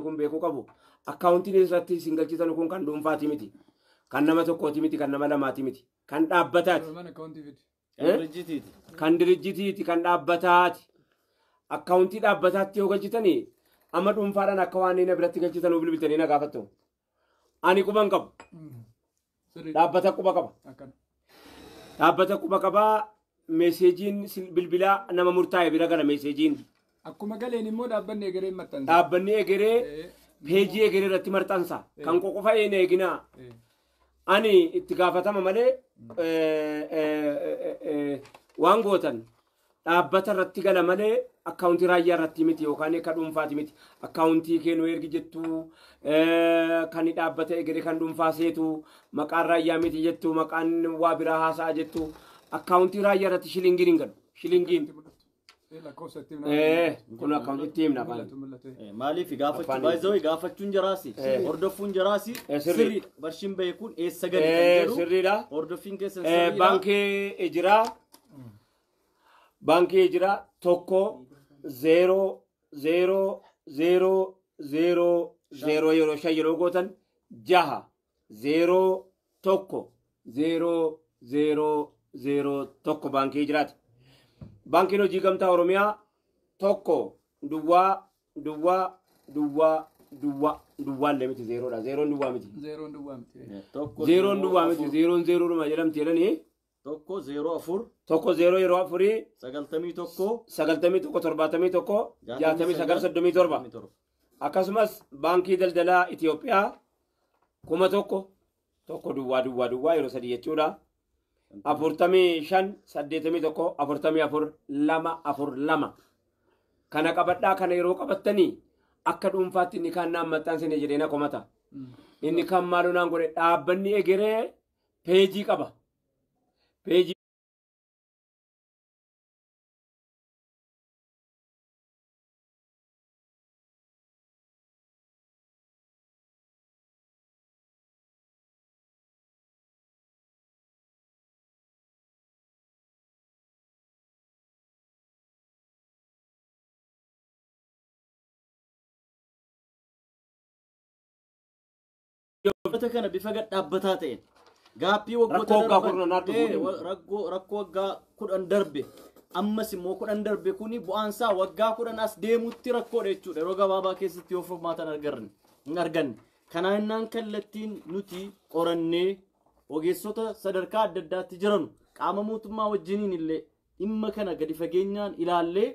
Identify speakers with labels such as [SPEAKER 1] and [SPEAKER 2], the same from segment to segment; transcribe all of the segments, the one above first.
[SPEAKER 1] Kun beekuu qabu. Akkaawuntiin irratti isin galchitan kun kan dhuunfaati miti. Kan nama tokkooti miti, kan nama lamaati miti. Kan dhaabbataati. Kan dirijjitiiti, kan dhaabbataati. Akkaawuntii dhaabbataatti yoo galchitanii amma dhuunfaadhaan akka waan inni biratti galchitan bilbiltanii na gaafattu. Ani quban qabu. Dhaabbata quba qaba. Dhaabbata quba qabaa meeseejiin bilbilaa nama murtaa'e bira gala meeseejiin.
[SPEAKER 2] Akkuma galeen immoo dhaabbanni egeree maxxansa.
[SPEAKER 1] Dhaabbanni egeree peejii egeree irratti maxxansa. Kan qofa een eeginaa. Ani itti gaafatama malee waan gootan dhaabbata irratti gala malee akkaawuntii raayyaa irratti miti yookaan akka dhuunfaati miti. Akkaawuntii kee nu ergi jettu kan dhaabbata egeree kan dhuunfaa seetu maqaan raayyaa miti jettu maqaan waa biraa haasa'a jettu akkaawuntii raayyaa irratti shilingiin hin galu. Shilingiin. Kun akkaawuntii himna afaan.
[SPEAKER 3] Maaliif gaafachuu baay'ee gaafachuun jiraasi hordofuun jiraasi sirriidha barshiin bahe kun eessa gadi kan jedhu
[SPEAKER 1] sirriidha.
[SPEAKER 3] Hordoffiin keessan sirriidha.
[SPEAKER 1] Baankii jira. Baankii jira 1 0 0 0 0 0 yeroo 5 yeroo gootan 6 0 1 0 0 0 1 baankii jiraati. Baankiin hojii gamtaa Oromiyaa 1 duwwaa duwwaa duwwaa duwwaa duwwaallee miti zeeroodha. Zeeroon duwwaa miti.
[SPEAKER 2] Zeeroon duwwaa miti.
[SPEAKER 1] Zeeroon duwwaa miti. Zeeroon zeeroodhuma jedhamti jedhanii.
[SPEAKER 3] 1 0 4
[SPEAKER 1] 1 0 yeroo 4
[SPEAKER 3] 91
[SPEAKER 1] 91 71 69 37 akkasumas baankii daldalaa Itoophiyaa 1000 1 duwwaa duwwaa duwwaa yeroo 3 jechuudha. 45 81 44 2 4 2 kana qabadhaa kana yeroo qabattanii akka dhuunfaatti inni kaan naan maxxansine jedhee na komata. Inni kan maaloo naan godhe dhaabbanni egeree peejii qaba. Peejii
[SPEAKER 3] Kana bifa dhaabbataa ta'een gaaffii waggoota rakkoo waggaa 10 darbe ammas immoo 10 darbe kuni bu'aansaa waggaa 10 as deemutti rakkoodha jechuudha yeroo gabaabaa keessatti yoo furmaatan hin arganne kanaannaan kallattiin nuti qorannee ogeessota sadarkaa adda addaatti jiran qaama mootummaa wajjiniin illee dhimma kana gadi fageenyaan ilaallee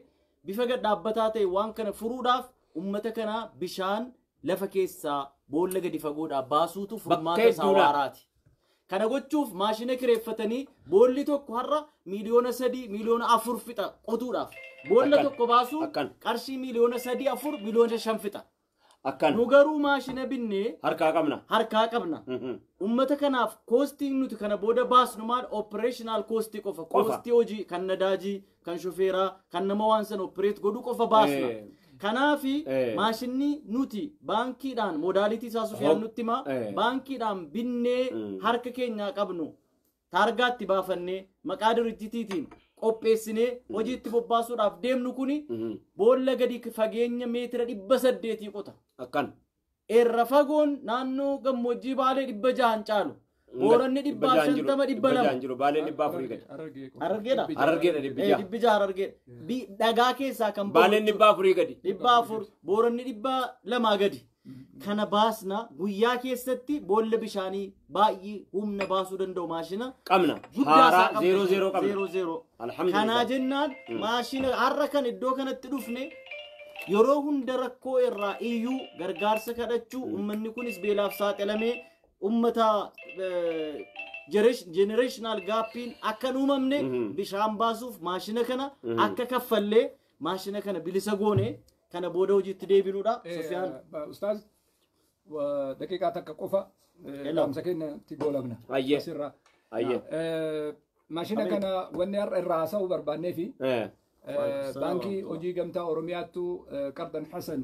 [SPEAKER 3] bifa dhaabbataa ta'e waan kana furuudhaaf uummata kana bishaan lafa keessaa boolla gadi fagoodhaa baasuutu furmaata isaa waaraati. Kana gochuuf maashina kireeffatanii boolli tokko har'a miiliyoona 3 miiliyoona 4 fixa qotuudhaaf. Boolla tokko baasuu qarshii miiliyoona 3 4 miiliyoona 5 fixa. Nu garuu maashina binnee
[SPEAKER 1] harkaa qabna.
[SPEAKER 3] Harkaa qabna. Uummata kanaaf koostiin nuti kana booda baasnu maal operational koostii qofa. Koostii hojii kan nadaajii, kan shofeeraa, kan nama waan sana operate godhu qofa baasna. Kanaafi maashinni nuti baankiidhaan moodaalitii isaa Sufiyaan nutti hima baankiidhaan binnee harka keenyaa qabnu taargaatti baafannee maqaa dirijjitiitiin qopheessinee hojiitti bobbaasuudhaaf deemnu kuni boolla gadi fageenya meetira 800 qota.
[SPEAKER 1] Akkan.
[SPEAKER 3] Irra fagoon naannoo gammoojjii Baalee 600 caalu. Booranni 150 200.
[SPEAKER 1] Baaleen 400 gadi.
[SPEAKER 3] Harargeedha.
[SPEAKER 1] Harargeedha 600.
[SPEAKER 3] 600 Harargeedha. Dhagaa keessaa kan
[SPEAKER 1] Baaleen 400 gadi.
[SPEAKER 3] 400 Booranni 200 gadi. Kana baasna guyyaa keessatti boolla bishaanii baay'ee humna baasuu danda'u maashina
[SPEAKER 1] qabna. Haaraa 00 qabna.
[SPEAKER 3] 00.
[SPEAKER 1] Alhamdulillah.
[SPEAKER 3] Kanaa jennaan maashina har'a kan iddoo kanatti dhufne yeroo hunda rakkoo irraa iyyuu gargaarsa kadhachuu uummanni kunis beelaaf saaxilamee ummata generational gaappiin akka hin uumamne bishaan baasuuf maashina kana akka kaffallee maashina kana bilisa goone kana booda hojiitti deebinuudha. Sufiyaan.
[SPEAKER 2] Ustaaz daqiiqaa takka qofa dhaamsa keenyatti goolabna. Asirraa. Maashina kana wanni har'a irraa haasa'uu barbaannee fi baankii hojii gamtaa Oromiyaattu Qardan Hasan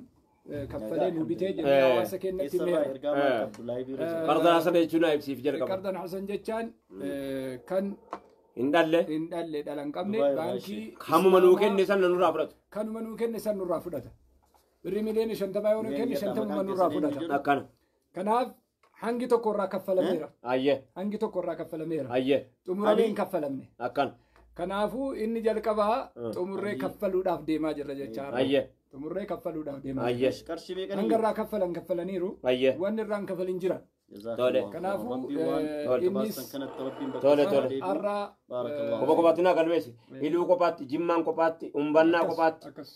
[SPEAKER 2] kaffalee nu bitee jennee hawaasa keenyatti himeera.
[SPEAKER 1] Qardan Hasan jechuun ibsiif jalqaba.
[SPEAKER 2] Qardan Hasan jechaan kan
[SPEAKER 1] hin dhalle
[SPEAKER 2] hin dhalle dhala hin qabne baankii
[SPEAKER 1] kanuma nuu kenne san nurraa fudhatu.
[SPEAKER 2] Kanuma nuu kenne san nurraa fudhata. Birrii miliyoona 50 yoo nu kenne 50 nurraa fudhata.
[SPEAKER 1] Akkana.
[SPEAKER 2] Kanaaf hangi tokko irraa kaffalameera.
[SPEAKER 1] Ayyee.
[SPEAKER 2] Hangi tokko irraa kaffalameera.
[SPEAKER 1] Ayyee.
[SPEAKER 2] Xumuramee hin kaffalamne.
[SPEAKER 1] Akkana.
[SPEAKER 2] Kanaafuu inni jalqabaa xumurree kaffaluudhaaf deemaa jirra jechaadha.
[SPEAKER 1] Ayyee.
[SPEAKER 2] Xumurree kaffaluudhaaf deemaa jirra.
[SPEAKER 1] Ayyee.
[SPEAKER 3] Qarshii meeqa
[SPEAKER 2] Hanga irraa kaffalan kaffalaniiru.
[SPEAKER 1] Ayyee.
[SPEAKER 2] Wanni irraa hin kafalin jira.
[SPEAKER 1] Tole.
[SPEAKER 2] Kanaafuu innis
[SPEAKER 1] Tole tole.
[SPEAKER 2] har'a
[SPEAKER 1] Kopha kophaatti naa galmeessi. Iluu kophaatti, Jimmaan kophaatti, Umbannaa kophaatti,
[SPEAKER 2] akkas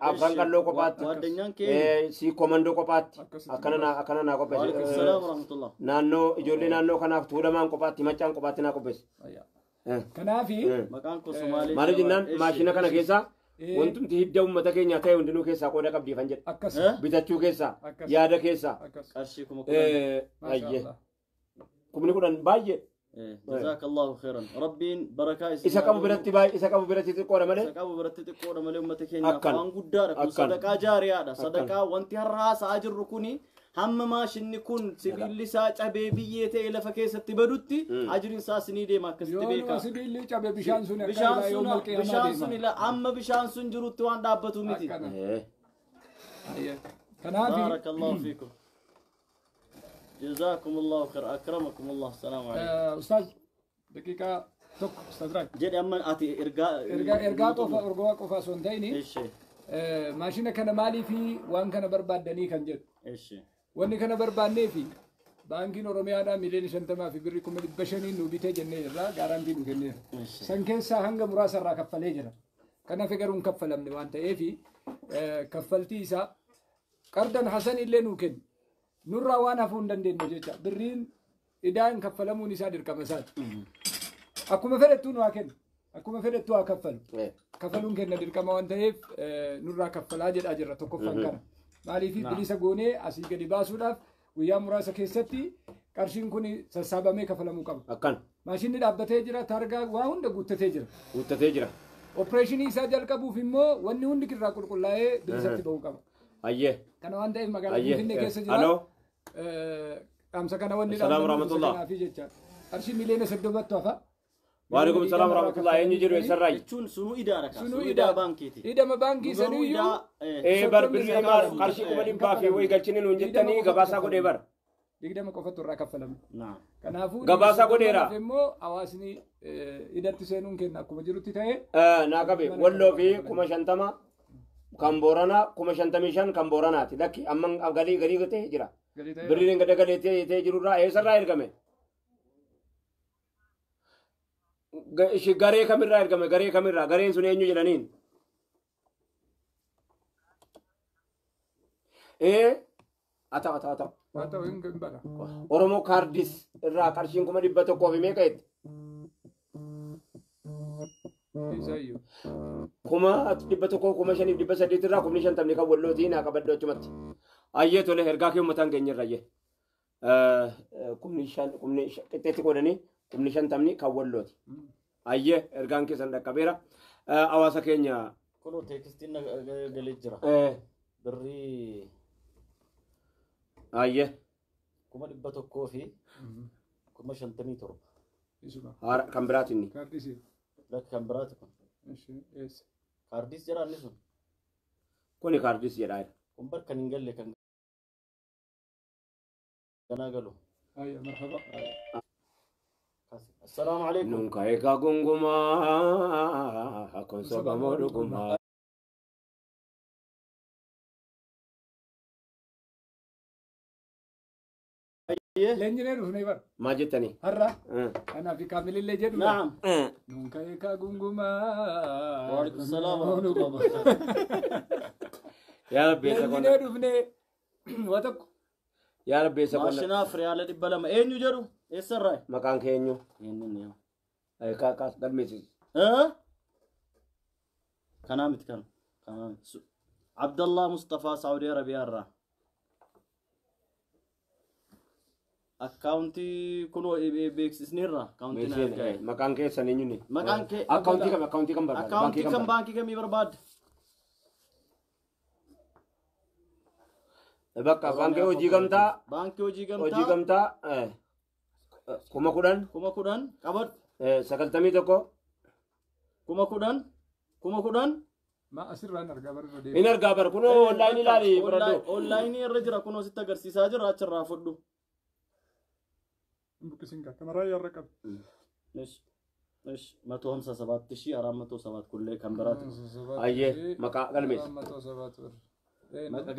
[SPEAKER 1] Afran Qalloo kophaatti,
[SPEAKER 3] Waddanyaan keenya.
[SPEAKER 1] Sii Komandoo kophaatti.
[SPEAKER 2] Akkasitti
[SPEAKER 1] Akkana naa akkana naa
[SPEAKER 3] Waalaikum
[SPEAKER 1] qopheessi.
[SPEAKER 3] salaam warahmatullah.
[SPEAKER 1] Naannoo ijoollee naannoo kanaaf Tuulamaan kophaatti, Maccaan kophaatti naa qopheessi.
[SPEAKER 2] Kanaafi
[SPEAKER 3] Maqaan koo Somaalee.
[SPEAKER 1] Maaliif jennaan maashina kana keessaa wantumti hidda uummata keenyaa ta'e hundinuu keessaa qooda qabdii kan jedhu.
[SPEAKER 2] akkas
[SPEAKER 1] Bitachuu keessaa,
[SPEAKER 2] Akkas.
[SPEAKER 1] yaada keessaa.
[SPEAKER 2] akkas
[SPEAKER 3] Qarshii 10,000.
[SPEAKER 1] Ayyee. 10,000 baay'ee.
[SPEAKER 3] Jazakallahu khairan. Rabbiin barakaa isin.
[SPEAKER 1] Isa qabu biratti baay'ee isa qabu biratti xiqqoodha malee.
[SPEAKER 3] Isa qabu biratti xiqqoodha malee uummata keenyaaf
[SPEAKER 1] Akkan.
[SPEAKER 3] waan guddaadha. Kun
[SPEAKER 1] Akkan.
[SPEAKER 3] sadaqaa jaariyaadha. Sadaqaa wanti har'a haasa'aa jirru kuni hamma maashinni kun sibiilli isaa cabee biyyee ta'e lafa keessatti badutti ajriin isaa sinii deema akkasitti
[SPEAKER 2] Yoo
[SPEAKER 3] beekaa.
[SPEAKER 2] sibiilli cabe bishaan sun akka
[SPEAKER 3] Bishaan
[SPEAKER 2] ilaa yoo
[SPEAKER 3] sun
[SPEAKER 2] malqee hamaa
[SPEAKER 3] bishaan sun
[SPEAKER 2] deema.
[SPEAKER 3] ila amma bishaan sun jirutti waan dhaabbatu miti.
[SPEAKER 2] Akkana. Kanaafi
[SPEAKER 3] Barakallahu fiikum. جزاكم الله خير اكرمكم الله السلام عليكم.
[SPEAKER 2] Ustaaz daqiiqaa tokko Ustaaz Raaj.
[SPEAKER 3] jedhe amma ati ergaa
[SPEAKER 2] Ergaa qofa ergaa qofa osoo hin ta'in
[SPEAKER 3] Eshi
[SPEAKER 2] maashina kana maaliifi waan kana barbaaddanii kan jedhu.
[SPEAKER 3] eshi
[SPEAKER 2] Wanni kana barbaannee fi baankiin Oromiyaadhaa miliyoona 50 fi birrii 500,000 nu bitee jennee irraa gaaraantii nu kenneera. San keessaa hanga muraasa irraa kaffalee jira. Kanaaf garuu hin kaffalamne waan ta'eef kaffaltii isaa qardan Hasan illee nuu kennu. Nurraa waan hafuu hin dandeenye jecha birriin idaan kaffalamuun isaa dirqama isaati. Akkuma fedhettuu nu haa kennu. Akkuma fedhettuu haa kaffalu. Kafaluun kenna dirqama waan ta'eef nurraa kaffalaa jedhaa jirra tokkoffaan kana. Maaliif bilisa goonee asii gadi baasuudhaaf guyyaa muraasa keessatti qarshiin kun sassaabamee kafalamuu qaba.
[SPEAKER 1] Akkan.
[SPEAKER 2] Maashinni dhaabbatee jira, taargaa waa hunda guuttatee jira.
[SPEAKER 1] Guuttatee jira.
[SPEAKER 2] Opereeshinii isaa jalqabuuf immoo wanni hundi irraa qulqullaa'ee bilisatti ba'uu qaba.
[SPEAKER 1] Ayyee.
[SPEAKER 2] Kana waan ta'eef magaalaa
[SPEAKER 1] Ayyee.
[SPEAKER 2] Finfinnee keessa jira.
[SPEAKER 1] Aloo.
[SPEAKER 2] Dhaamsa kana wanni
[SPEAKER 1] Assalamu warahmatullah.
[SPEAKER 2] kanaafi jecha. Qarshii miliyoona 30 hafa.
[SPEAKER 1] Waalaikum salaam warahmatullah. Eenyu jiru eessarraa?
[SPEAKER 3] Jechuun sunuu idaadha ka.
[SPEAKER 2] Sunuu
[SPEAKER 3] Sunuu
[SPEAKER 2] idaa
[SPEAKER 3] idaa baankiiti.
[SPEAKER 2] Idama baankii
[SPEAKER 3] Garuu
[SPEAKER 2] saniyyuu
[SPEAKER 3] idaa
[SPEAKER 1] Bar birrii maal qarshii 500,000 fi wayii galchine nuun jettanii gabaasaa godhee bara.
[SPEAKER 2] 20 qofatu irraa kaffalame.
[SPEAKER 3] Naam.
[SPEAKER 2] Kanaafuu
[SPEAKER 1] Gabaasaa godheera.
[SPEAKER 2] immoo hawaasni idatti seenuun kenna akkuma jirutti ta'e
[SPEAKER 1] Naa qabe Walloo fi 50,000 kan Booranaa 55,000 kan Booranaati. Lakki amma galii galii ta'e jira.
[SPEAKER 2] galii ta'e
[SPEAKER 1] Birriin gada galee ta'ee jirurraa eessarraa ergame? Ishi garee kamirraa ergame? Garee kamirraa? Gareen sun eenyu jedhaniin? Haa ta'u haa ta'u.
[SPEAKER 2] haa ta'u hin bara.
[SPEAKER 1] Oromoo kaardis irraa qarshiin 100,000 fi meeqa jetti?
[SPEAKER 2] Isayyuu.
[SPEAKER 1] 100,000 5,800 irraa 50,000 kan Wallootii naa qabadhu achumatti. Ayyee tole ergaa kee uummataan keenya irra ayyee. 5,000 kumni qixxeetti qoodanii 50,000 kan Wallooti. Ayyee ergaan keessan dhaqqabeera. Hawaasa keenya.
[SPEAKER 3] Kunoo teekstiin galee jira. Birrii
[SPEAKER 1] Ayyee.
[SPEAKER 3] 157,000.
[SPEAKER 2] Isuma.
[SPEAKER 1] Haara kan biraati inni.
[SPEAKER 2] Kaardisii.
[SPEAKER 3] Lakki kan biraati kun.
[SPEAKER 2] Eessa.
[SPEAKER 3] Kaardis jedha inni sun.
[SPEAKER 1] Kuni kaardis jedhaa jira.
[SPEAKER 3] Kun bar kan hin galle kan ganaa galu.
[SPEAKER 2] Ayya marhaba.
[SPEAKER 3] Assalaamu alaikum.
[SPEAKER 1] Nun ka'ee kaa gongumaa kun sobamoo dhugumaa.
[SPEAKER 2] Leenjinee dhufnee bara.
[SPEAKER 1] Maal jettanii?
[SPEAKER 2] Har'a kanaaf kaamilillee jedhu.
[SPEAKER 3] Naam.
[SPEAKER 2] Nun ka'ee kaa gungumaa.
[SPEAKER 3] Waalaikum salaam warahmatullahi wabarakatuh.
[SPEAKER 1] Yaa Rabbi eessa qonna?
[SPEAKER 2] Leenjinee dhufnee waa tokko.
[SPEAKER 1] Yaa Rabbi eessa qonna?
[SPEAKER 3] Maashinaaf riyaala 200 eenyu jedhu eessarraa?
[SPEAKER 1] Maqaan kee eenyu?
[SPEAKER 3] Eenyu?
[SPEAKER 1] Kaas galmeessisi.
[SPEAKER 3] Kanaa miti kan. Kanaa miti. Abdallah Mustafaa Saawudii Arabiyaa irraa. Akkaawuntii kunoo beeksisneerra. Akkaawuntii na ergaa.
[SPEAKER 1] Maqaan keessan eenyuni?
[SPEAKER 3] Maqaan kee.
[SPEAKER 1] Akkaawuntii kam akkaawuntii kam barbaadda?
[SPEAKER 3] Akkaawuntii kam baankii kamii barbaadda?
[SPEAKER 1] Bakka baankii hojii gamtaa.
[SPEAKER 3] Baankii hojii gamtaa.
[SPEAKER 1] Hojii gamtaa 10,000.
[SPEAKER 3] 10,000 qabadhu.
[SPEAKER 1] 91.
[SPEAKER 3] 10,000 10,000
[SPEAKER 2] Ma asirraan argaa bara irra
[SPEAKER 1] Hin argaa bara kunoo online ilaali baradhu.
[SPEAKER 3] Online irra jira kunoo sitti agarsiisaa jira achirraa fudhu.
[SPEAKER 2] Buqqisiin kaa kamaraa yaarra qaba.
[SPEAKER 3] እሺ 157,407 kullee kan biraati.
[SPEAKER 1] Ayyee maqaa galmeessa.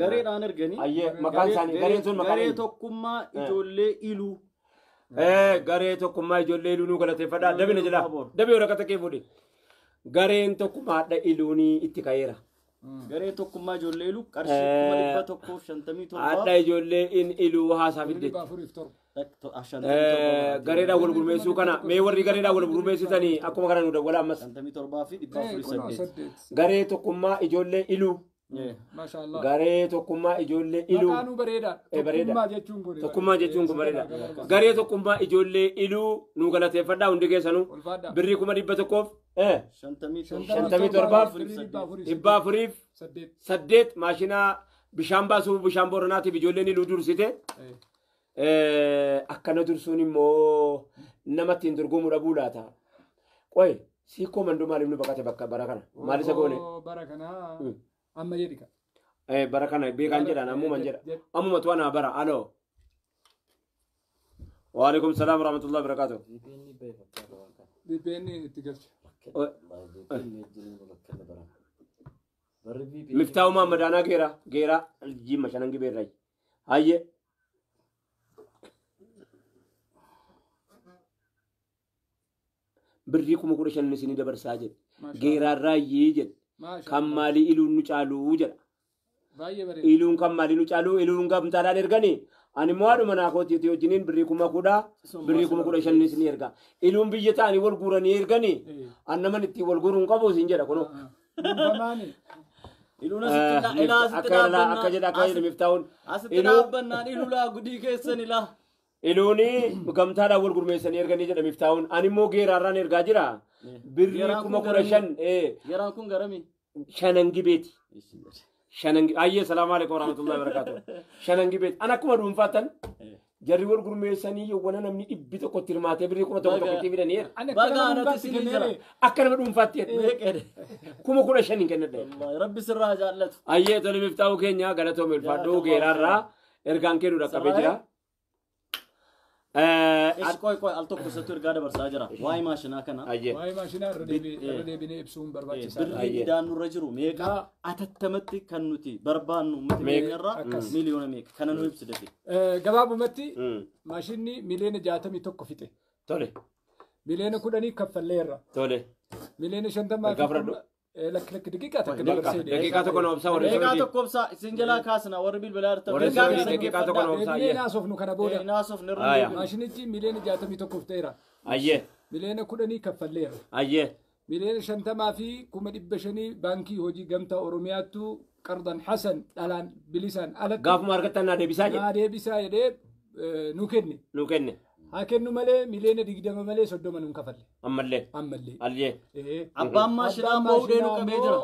[SPEAKER 3] Gareedhaan erganii.
[SPEAKER 1] Ayyee maqaan isaanii gareen sun maqaan
[SPEAKER 3] Garee tokkummaa ijoollee iluu.
[SPEAKER 1] Garee tokkummaa ijoollee iluu nu galateeffadhaa. Dabina jala. Dabee waraqata kee fuudhi. Gareen tokkummaa hadha iluunii itti ka'eera.
[SPEAKER 3] Garee tokkummaa ijoollee iluu qarshii 157.
[SPEAKER 1] Hadha ijoollee in iluu haasaa fiddeetti. Gareedhaan wal gurmeessuu kana mee warri gareedhaan wal gurmeessitanii akkuma kana nu dawwala ammas.
[SPEAKER 3] 57 fi 408.
[SPEAKER 1] Garee tokkummaa ijoollee iluu. Garee tokkummaa ijoollee iluu.
[SPEAKER 2] Maqaanuu bareeda. Tokkummaa
[SPEAKER 1] jechuun kun bareeda. Garee tokkummaa ijoollee iluu nu galateeffadhaa hundi keessanuu. Birrii 157 408 maashinaa bishaan baasuuf bishaan booranaatiif ijoolleen iluu dursite. Akkana dursuun immoo namatti hin dorgomuu dhabuu laata. Qoy siikoo mandoo maaliif nu baqate bakka bara kana? Maal isa goone?
[SPEAKER 2] Bara kana amma jedhi ka.
[SPEAKER 1] Bara kana beekaan jedhaan ammuman jedha. Ammuma tu'anaa bara aloo. Waalaikum salaam warahmatullahi wabarakatuh.
[SPEAKER 2] VPN itti galcha.
[SPEAKER 1] Miftaahu Muhammad aanaa geeraa geeraa jimma shanan gibeerraa. Hayyee. Birrii 15,000 isinii dabarsaa jedhe. Geeraarraa iyyee jedhe. Kan maalii iluun nu caaluu jedha. Iluun kan maalii nu caaluu iluun gamtaadhaan erganii ani immoo haadhuma naa kootiitii wajjiniin birrii 10,000 birrii 15,000 isinii erga. Iluun biyya ta'anii wal guuranii erganii an naman ittiin wal guuruu hin qabu isin jedha kunoo.
[SPEAKER 3] Iluun asitti dhaabbannaan
[SPEAKER 1] akka jedha akka jedha miftaa'uun.
[SPEAKER 3] Asitti dhaabbannaan ilulaa gudii keessan ilaa.
[SPEAKER 1] Iluuni gamtaadhaan wal gurmeessanii erganii jedha miftaa'uun. Ani immoo geeraarraan ergaa jira. Birrii 15,000.
[SPEAKER 3] Geeraan kun garami?
[SPEAKER 1] Shanan gibeeti. Shanan ayyee salaamu alaikum warahmatullahi wabarakatuh. Shanan gibeeti. An akkuma dhuunfaatan jarri wal gurmeessanii yowwana namni 100 hirmaatee birrii 1,000 fidanii erga. Akka nama dhuunfaatti 15,000 kennadha.
[SPEAKER 3] Rabbi sirraa jaallatu.
[SPEAKER 1] Ayyee tole miftaa'uu keenya galatoome ulfaadhuu geeraarraa ergaan kee nu dhaqqabee jira.
[SPEAKER 3] Qoy qoy al tokko isatti ergaa dabarsaa jira. Waa'ee maashinaa kana.
[SPEAKER 2] Waa'ee maashinaa irra deebinee ibsuun barbaachisaadha.
[SPEAKER 3] Birrii idaan nurra jiru meeqa atattamatti kan nuti barbaannu uummata keenyarraa miliyoona meeqa kana nu ibsi dafee.
[SPEAKER 2] Gabaabumatti maashinni miliyoona 61 fixe.
[SPEAKER 1] Tole.
[SPEAKER 2] Miliyoona 10 kaffalleerra.
[SPEAKER 1] Tole.
[SPEAKER 2] Miliyoona 50 lakki daqiiqaa takka dabarsee.
[SPEAKER 1] Daqiiqaa tokko na obsaa warri
[SPEAKER 3] Daqiiqaa tokko obsaa isin jalaa kaasna warri bilbilaa jirtan.
[SPEAKER 1] Daqiiqaa tokko na obsaa.
[SPEAKER 2] Deebinee naasofnu kana booda.
[SPEAKER 3] Naasofnu irra.
[SPEAKER 2] Maashinichi miliyoona 61 ta'eera.
[SPEAKER 1] Ayyee.
[SPEAKER 2] Miliyoona 10 kaffalleerra.
[SPEAKER 1] Ayyee.
[SPEAKER 2] Miliyoona 50 fi 500,000 baankii hojii gamtaa Oromiyaattu qardan Hasan dhalaan bilisaan alatti.
[SPEAKER 1] Gaafuma argattan naa deebisaa jedhe.
[SPEAKER 2] Naa deebisaa jedhee nu kenne.
[SPEAKER 1] Nu kenne.
[SPEAKER 2] Haa kennu malee miliyoona 20 malee 30 nuun kafalle.
[SPEAKER 1] Ammallee.
[SPEAKER 2] Ammallee.
[SPEAKER 1] Ayyee.
[SPEAKER 3] Abbaan maashinaa immoo ulee nu qabee jira.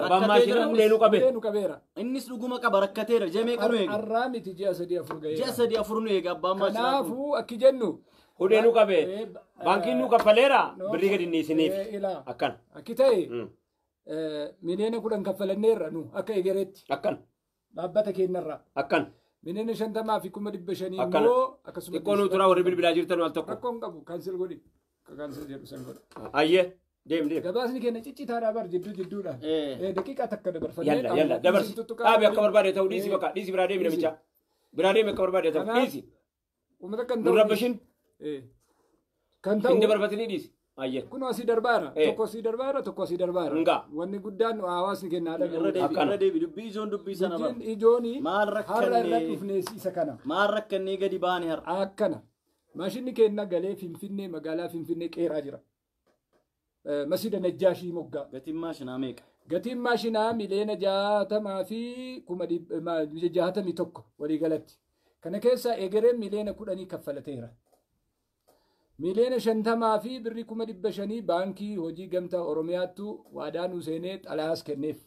[SPEAKER 1] Abbaan maashinaa ulee nu qabee.
[SPEAKER 2] Ulee nu qabeera.
[SPEAKER 3] Innis dhuguma qaba rakkateera jemee qanu eega.
[SPEAKER 2] Arraa miti ji'a 3-4 ga'eera.
[SPEAKER 3] Ji'a 3-4 nu eega abbaan maashinaa.
[SPEAKER 2] Kanaafuu akki jennu.
[SPEAKER 1] Ulee nu qabee. Baankiin nu kaffaleera birrii gadi inni isiniif. Akkan.
[SPEAKER 2] Akki ta'e miliyoona 10 kaffalanneerra nu akka egereetti.
[SPEAKER 1] Akkan.
[SPEAKER 2] Dhaabbata keenyarraa.
[SPEAKER 1] Akkan.
[SPEAKER 2] Miliyoona 50 fi 500,000 immoo akkasuma.
[SPEAKER 1] Xiqqoo nu turaa warri bilbilaa jirtan al tokko.
[SPEAKER 2] Rakkoon qabu kaansel godhi. Kaansel jedhu san godhi.
[SPEAKER 1] Ayyee deem deem.
[SPEAKER 2] Gabaasni keenya ciccitaadhaa bar jidduu jidduudhaan. Daqiiqaa takka dabarfannee.
[SPEAKER 1] Yalla yalla dabarsi. Dhaabi akka barbaade ta'u dhiisi bakka dhiisi biraa deemi namicha. Biraa deemi akka barbaade ta'u dhiisi.
[SPEAKER 2] Uummata kan
[SPEAKER 1] ta'u. Nurrabbashin.
[SPEAKER 2] Kan ta'u.
[SPEAKER 1] Inni dabarfatanii dhiisi. Ayyee.
[SPEAKER 2] Kun asii darbaara. Tokko asii darbaara tokko asii darbaara. Wanni guddaan hawaasni keenya
[SPEAKER 3] dhagahu. Irra deebi dubbii ijoon dubbii sana bara.
[SPEAKER 2] Ijooni
[SPEAKER 3] maal
[SPEAKER 2] har'a irra dhufnee isa kana.
[SPEAKER 3] Maal rakkannee gadi baane har'a.
[SPEAKER 2] Akkana. Maashinni keenya galee Finfinnee magaalaa Finfinnee qeeraa jira. Masjida Najjaashii moggaa.
[SPEAKER 3] Gatiin maashinaa meeqa?
[SPEAKER 2] Gatiin maashinaa miliyoona 60 fi 61 walii galatti. Kana keessa egereen miliyoona 10 kaffalateera. Miliyoona 50 fi birrii 500,000 baankii hojii gamtaa Oromiyaattu waadaa nu seenee xalayaas kenneef.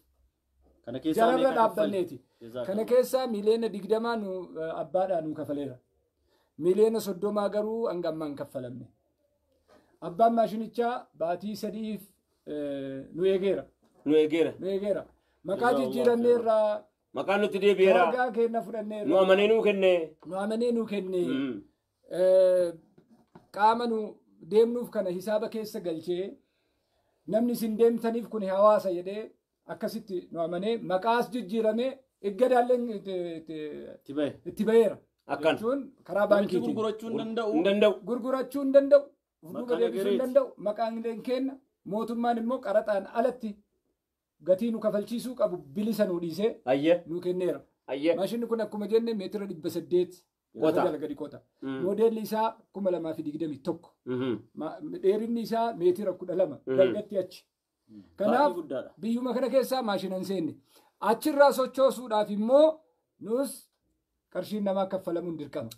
[SPEAKER 3] Kana keessaa
[SPEAKER 2] meeqa kaffalleeti? Kana keessaa miliyoona 20 nu abbaadhaa nu kafaleera. Miliyoona 30 garuu hanga ammaa hin kaffalamne. Abbaan maashinichaa baatii 3 nu eegeera.
[SPEAKER 1] Nu eegeera.
[SPEAKER 2] Nu eegeera. Maqaa jijjiiranneerraa.
[SPEAKER 1] Maqaan nutti deebi'eera.
[SPEAKER 2] Waraqaa keenya fudhanneerra.
[SPEAKER 1] Nu amanee nuu kenne.
[SPEAKER 2] Nu amanee nuu kenne. Qaama nu deemnuuf kana hisaaba keessa galchee namni isin deemtaniif kun hawaasa jedhee akkasitti nu amanee maqaas jijjiiramee iggadaallee itti baheera.
[SPEAKER 1] Akkan.
[SPEAKER 2] Jechuun karaa baankiitiin.
[SPEAKER 3] Gurgurachuu hin danda'u.
[SPEAKER 1] Hin danda'u.
[SPEAKER 2] Gurgurachuu hin danda'u. Duuba deebisuu hin danda'u. Maqaan illee kenna. Mootummaan immoo qaraxaan alatti gatii nu kafalchiisuu qabu bilisa nu dhiisee nu kenneera. Maashinni kun akkuma jenne meetira 800
[SPEAKER 1] qota.
[SPEAKER 2] Jala gadi qota. Moodeelli isaa 2021. Dheerinni isaa meetira 12 dalgatti achi. Kanaaf biyyuma kana keessaa maashina hin seenne. Achirraa sochoosuudhaaf immoo nus qarshiin namaa kaffalamuun dirqama.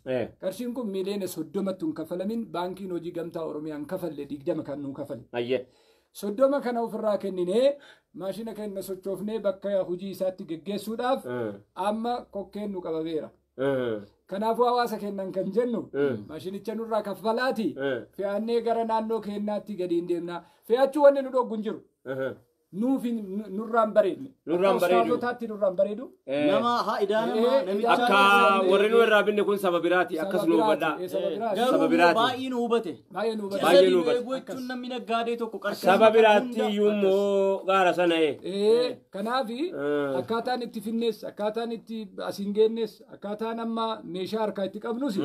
[SPEAKER 2] Qarshiin kun miiliyoona 30 hin kaffalamin baankiin hojii gamtaa Oromiyaa hin kafalle 20 kan nuu kafale. 30 kana ofirraa kenninee maashina keenya sochoofnee bakka hojii isaatti geggeessuudhaaf amma kokkeen nu qabameera. Kanaafuu hawaasa kennan kan jennu maashinicha nurraa kaffalaati fe'annee gara naannoo keenyaatti gadi hin deemna. Fe'achuu wanni nu dhoggu hin jiru. Nuuf nurraan bareedne.
[SPEAKER 1] Nurraan bareedu.
[SPEAKER 2] Ustaazotaatti nurraan bareedu.
[SPEAKER 3] Nama haa idaanama namicha.
[SPEAKER 1] Akka warri nu irraa binne kun saba biraati akkas nu hubadhaa.
[SPEAKER 3] Saba biraati. Baay'ee nu hubate.
[SPEAKER 2] Baay'ee nu hubate.
[SPEAKER 1] Baay'ee nu hubate.
[SPEAKER 3] Jechuun namni naggaadee tokko qarshii.
[SPEAKER 1] Saba biraatti iyyuu gaara sana.
[SPEAKER 2] Kanaafi akkaataan itti finnees akkaataan itti asiin geennes akkaataan amma meeshaa harkaa itti qabnus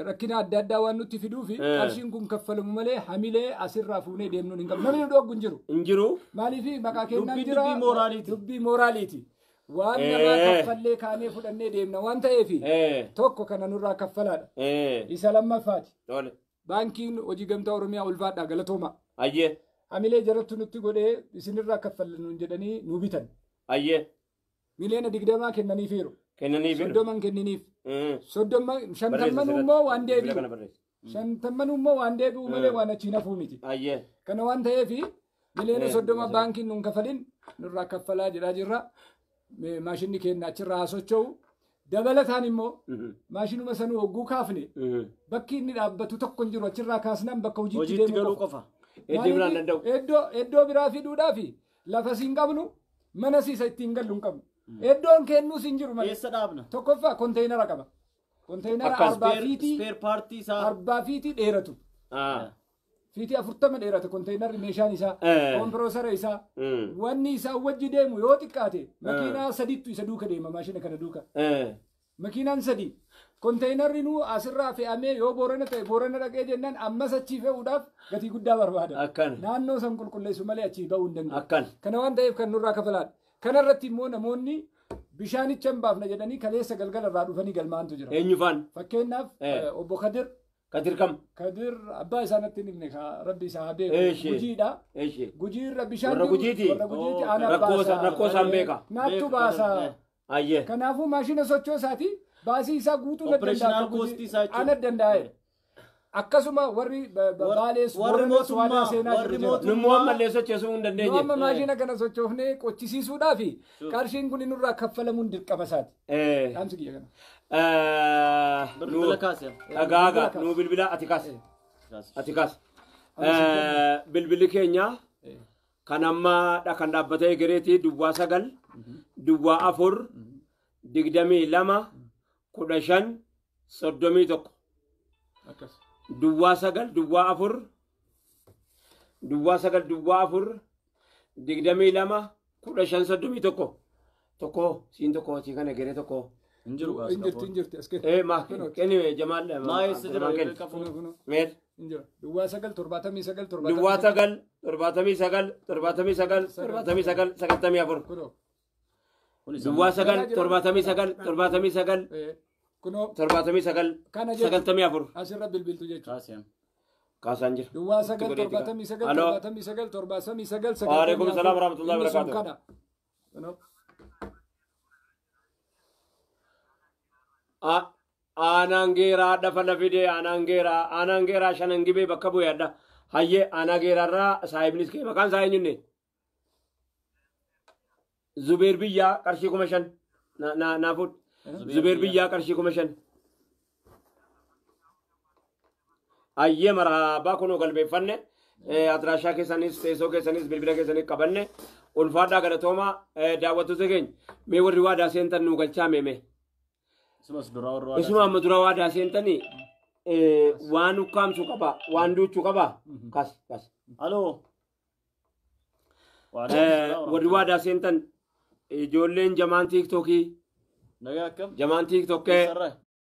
[SPEAKER 2] rakkina adda addaa waan nutti fiduufi qarshiin kun kaffalamu malee hamilee asirraa fuunee deemnuun hin qabu. Namni nu dhoggu hin jiru.
[SPEAKER 1] Hin jiru.
[SPEAKER 2] Maaliif maqaa kennaan jira. Dubbii mooraaliiti. Waan namaa kaffallee kaanee fudhannee deemna waan ta'eefi tokko kana nurraa kaffalaadha. Isa lammaffaati. Baankiin hojii gamtaa Oromiyaa ulfaadhaa galatooma. Hamilee jarattu nutti godhee isinirraa kaffallu jedhanii nu bitan. Miliyoona 20 kennaniifiiru.
[SPEAKER 1] Kennaniifiiru.
[SPEAKER 2] 30 kenniniif. 30 50 immoo waan deebi'u. 50 immoo waan deebi'u malee waan achiin hafuu miti. Kana waan ta'eefi miliyoona 30 baankiin nuun kafalin nurraa kaffalaa jedhaa jirra. Maashinni keenya achirraa haa socho'u. Dabalataan immoo maashinuma sanuu hogguu kaafne bakki inni dhaabbatu tokko hin jiru achirraa kaasnaan bakka hojiitti deemuu qofa. Iddoo biraa fiduudhaafi lafa siin qabnu mana siisa ittiin gallu hin qabnu. Iddoon kennuus hin jiru malee.
[SPEAKER 3] Eessa dhaabna?
[SPEAKER 2] Tokkoffaa konteenara qaba. Konteenara 4 fiitii dheeratu. Fiitii 40 dheerata konteenarri meeshaan isaa, kompiroosara isaa, wanni isaa wajji deemu yoo xiqqaate makiinaa 3 isa duuka deema maashina kana duuka. Makiinaan 3 konteenarri nu asirraa fe'amee yoo Boorana ta'e Boorana dhaqee jennaan ammas achii fe'uudhaaf gatii guddaa barbaada. Naannoo san qulqulleessu malee achii ba'uu hin danda'u. Kana waan ta'eef kan nurraa kafalaadha. Kanarratti immoo namoonni bishaanicha hin baafna jedhanii kaleessa galgala irraa dhufanii galmaantu jira.
[SPEAKER 1] Eenyufaan?
[SPEAKER 2] Fakkeenyaaf obbo Kadir.
[SPEAKER 1] Kadir kam?
[SPEAKER 2] Kadir abbaa isaa natti hin himne rabbi isaa haa beeku. Gujiidha. Gujiirra bishaan
[SPEAKER 1] Warra Gujiiti.
[SPEAKER 2] Warra Gujiiti ana baasa.
[SPEAKER 1] Rakkoo isaan beeka.
[SPEAKER 2] Naattu baasa. Kanaafuu maashina sochoosaati baasii isaa guutuu ana danda'e. Akkasuma warri Baalees Booranaas waadaa seenaa jiru.
[SPEAKER 1] Nummoo ammallee sochoosuu hin dandeenye.
[SPEAKER 2] Nu amma maashina kana sochoofnee qochisiisuudhaafi qarshiin kun nurraa kaffalamuun dirqama isaati. Dhaamsi kiyya kana.
[SPEAKER 3] Bilbila kaase.
[SPEAKER 1] Dhagaagaa nu bilbila ati kaase. Ati kaase. Bilbilli keenya kan amma kan dhaabbatee gereetii 09 04 22 15 31.
[SPEAKER 2] Akkas.
[SPEAKER 1] 09 04 09 04 22 15 31. Tokko siin tokko sii kana geree tokko.
[SPEAKER 3] Injiru
[SPEAKER 2] Injirti as kenni.
[SPEAKER 1] Ma kenni Jamaal.
[SPEAKER 3] Maa eessa jira?
[SPEAKER 1] Meel.
[SPEAKER 2] Injira. 09 79
[SPEAKER 1] 09 79 79 79 94. 09 79 79
[SPEAKER 2] Kunoo
[SPEAKER 1] 79 94.
[SPEAKER 2] Asirra bilbiltu jechuudha.
[SPEAKER 1] Kaasaan jira.
[SPEAKER 2] 09 79 79 79
[SPEAKER 1] Waalaikum salaam warahmatullahi wabarakatuh. Aanaan geeraa dhafa lafidee aanaan geeraa shanan gibee bakka bu'ee adda. Hayyee aanaa geeraarraa saahibnis kee maqaan isaa eenyunne? Zubeer biyyaa qarshii 5,000 naa fuudh. Zubeer biyyaa qarshii 5,000. Hayyee maraabaa kunoo galbeeffanne. Adiraashaa keessanis teessoo keessanis bilbila keessanis qabanne Ulfaadhaa, galatoomaa. Daawwattoota keenya, mee warri waadaa seentan nuu galchaa meeme.
[SPEAKER 3] Isumas duraa warra waadaa.
[SPEAKER 1] Isuma amma dura waadaa seentanii waan ukkaamsu qaba, waan duuchuu qaba. Kas kas.
[SPEAKER 3] Aloo.
[SPEAKER 1] Warri waadaa seentan, ijoolleen jamaan TikTokii
[SPEAKER 3] Nagaa akkam?
[SPEAKER 1] jamaan TikTokee
[SPEAKER 3] Sarara.